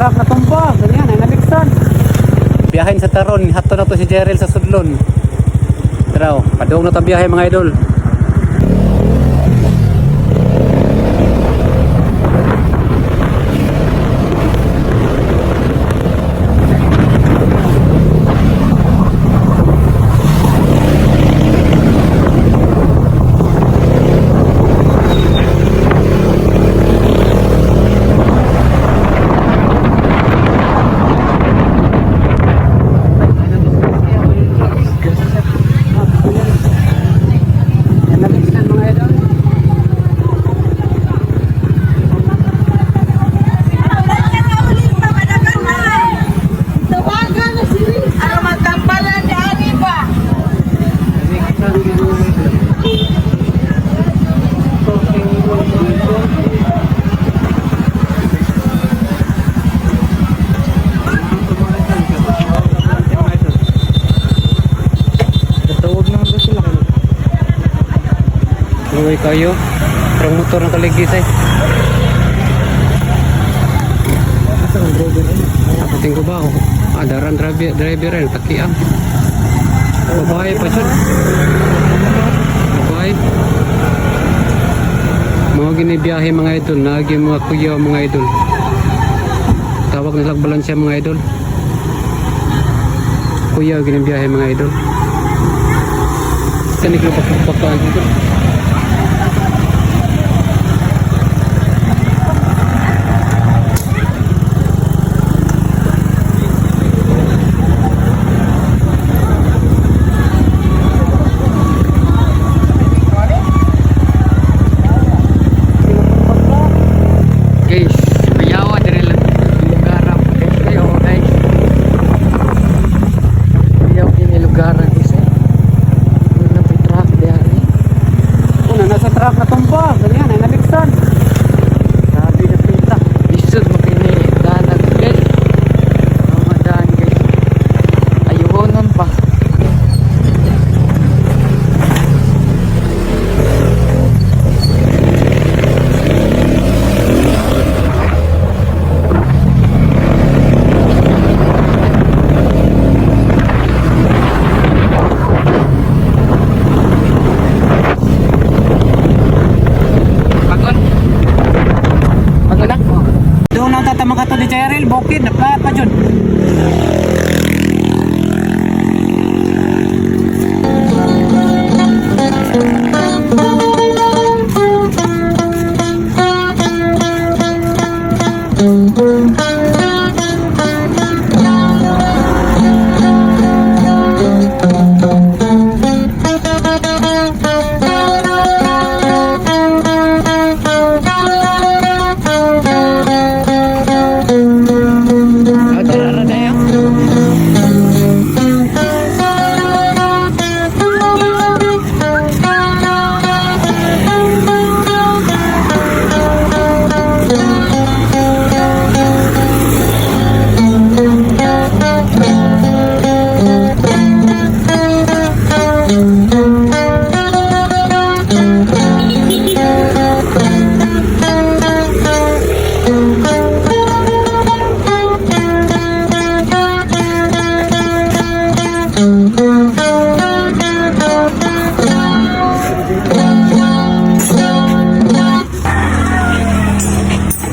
Truck na tumba, ganyan ay naliksan. Biyahin sa Taron, hato na to si Jerel sa Sudlon. Tara, oh, padung na to biyahe, mga idol. Naliksan, mga idol. Tawagan na si Riz. Ano magtambalan ni Ani ba? Naliksan mga idol. Katawag na ba sila? Luway kayo. Parang motor ng kaligis eh. Asa ang driver eh? Apating ko ba ako? Ah, daran driver, driver rin. Taki ah. Babae pa siya. Babae. Mga ginibiyahe, mga idol. Nagi mga kuya, mga idol. Tawag nila balansya, mga idol. Kuya ginibiyahe, mga idol. Kanik na pakpakaan dito. Guys, mayawa dire lang lugar kayo, guys. Ayaw kini lugar guys eh. Wala pa truck diyan eh. Una nasa truck na tumba, ganyan ay naliksan. Grabe na pita. Lisod mo kini danan guys. Mga daan, guys. Ayuhonon pa. Pagod. Pagod na? Doon lang tatama ka to ni Cheryl, bukid na pa pa jud. Ah, tara ra tayo.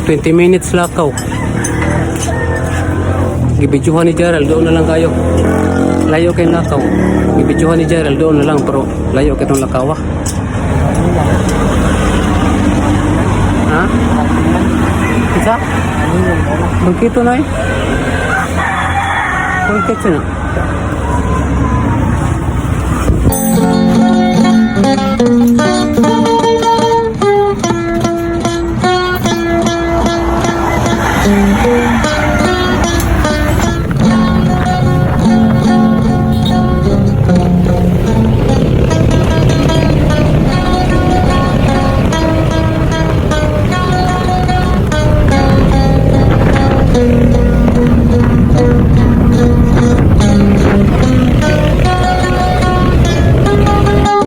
20 minutes lakaw. Gibidyuhan ni Gerald, doon na lang kayo. Layo kay lakaw. Gibidyuhan ni Gerald, doon na lang, pero layo kay itong lakaw ah. Ha? Isa? Magkito na eh. Magkito na.